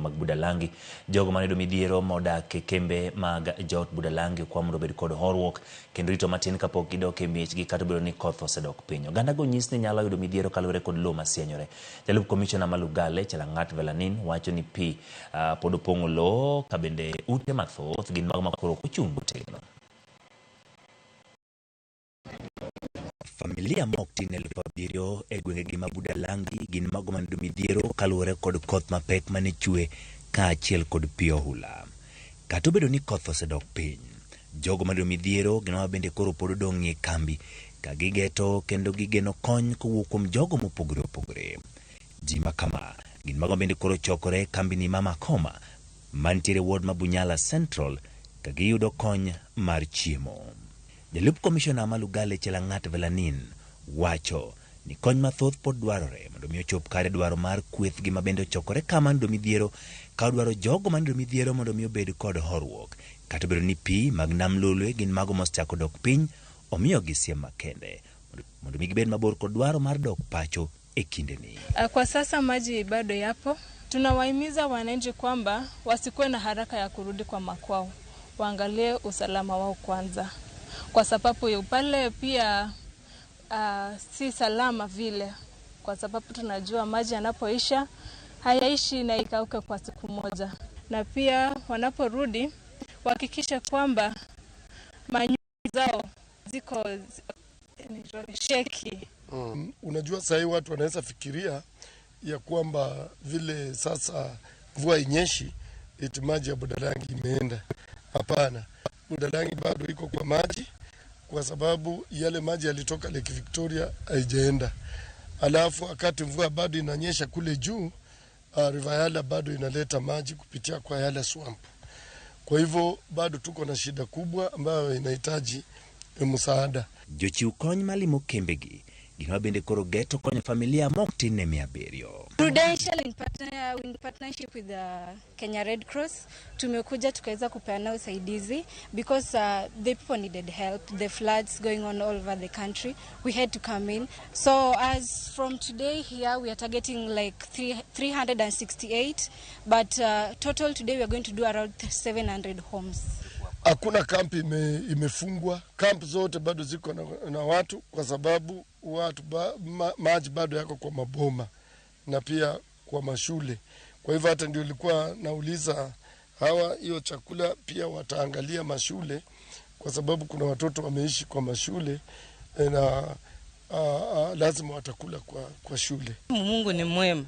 Mag Budalangi. Jogo mane yudo midhiero modak e kembe mag joot Budalangi okwa mondo obed kod horuok kendo rito matin kapok gidok e miechgi kata obedo ni koth osedok piny. Oganda go nyis ni nyalo yudo midhiero kaluwore kod lowo masienyore. Jalup komishona ma Lugale, Chelang'at Velanin, wacho ni pi pod opong'o lowo ka bende ute mathoth gin mago makoro ok ochung' motegno. Familia ma ok tin 7,000 e gwengegi ma Budalangi gin mago man midhiero kaluwore kod koth mapek mane chwe kaachiel kod pi ohula. Kata obedo ni koth osedok piny, jogo mayudo midhiero gin ma bende koro pod odong' e kambi ka gigeto kendo gigeno kony kowuok kuom jogo mopogore opogore. Ji ma kama gin mago bende koro chokore e kambini ma Makoma mantiere e ward ma Bunyala Central ka giyudo kony mar chiemo. Jalup komishona ma Lugale Chelang'at Velanin wacho ni kony mathoth pod dwarore mondo mi ochop kare dwaro mar kwethgi ma bende ochokore kama yudo midhiero ka odwaro jogo man yudo midhiero mondo mi obed kod horuok kata obedo ni pi mag nam Lolwe gin mago mosechako dok piny omiyogi siem makende mondo mi gibed mabor kod dwaro mar dok pacho e kindeni. Kwa sasa maji bado yapo. Tunawahimiza wananchi kwamba wasikuwe na haraka ya kurudi kwa makwao, waangalie usalama wao kwanza, kwa sababu pale pia si salama vile, kwa sababu tunajua maji yanapoisha hayaishi na ikauke kwa siku moja, na pia wanaporudi wahakikishe kwamba manyumba zao ziko sheki. Unajua sahii watu wanaweza fikiria ya kwamba vile sasa mvua inyeshi eti maji ya Budalangi imeenda. Hapana, Budalangi bado iko kwa maji, kwa sababu yale maji yalitoka Lake Victoria haijaenda. Alafu wakati mvua bado inanyesha kule juu, River Yala bado inaleta maji kupitia kwa Yala Swamp. Kwa hivyo bado tuko na shida kubwa ambayo inahitaji msaada. Jochiw kony malimo kembegi gin ma bende koro geto konyo familia mok tin ne 700. Prudential in partnership with the Kenya Red Cross tumekuja tukaweza kupeana usaidizi because the people needed help. The floods going on all over the country, we had to come in. So as from today here we are targeting like 368, but total today we are going to do around 700 homes. Hakuna kampi imefungwa, kampi zote bado ziko na watu, kwa sababu watu maji bado yako kwa maboma na pia kwa mashule. Kwa hivyo hata ndio nilikuwa nauliza hawa, hiyo chakula pia wataangalia mashule, kwa sababu kuna watoto wameishi kwa mashule na lazima watakula kwa shule. Mungu ni mwema,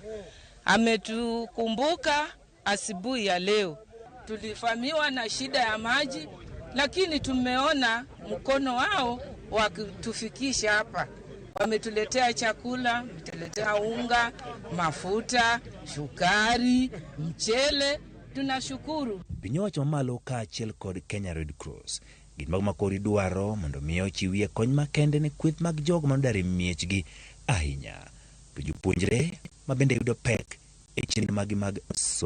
ametukumbuka asubuhi ya leo. Tulivamiwa na shida ya maji, lakini tumeona mkono wao wakitufikisha hapa. Wametuletea chakula, wametuletea unga, mafuta, sukari, mchele. Tunashukuru. Piny owacho mamalo kaachiel kod Kenya Red Cross gin mago makoro idwaro mondo mi ochiwie kony makende ne kweth mag jogo manodar e miechgi ahinya to jopuonjre ma bende yudo pek e chenro magi mag somo.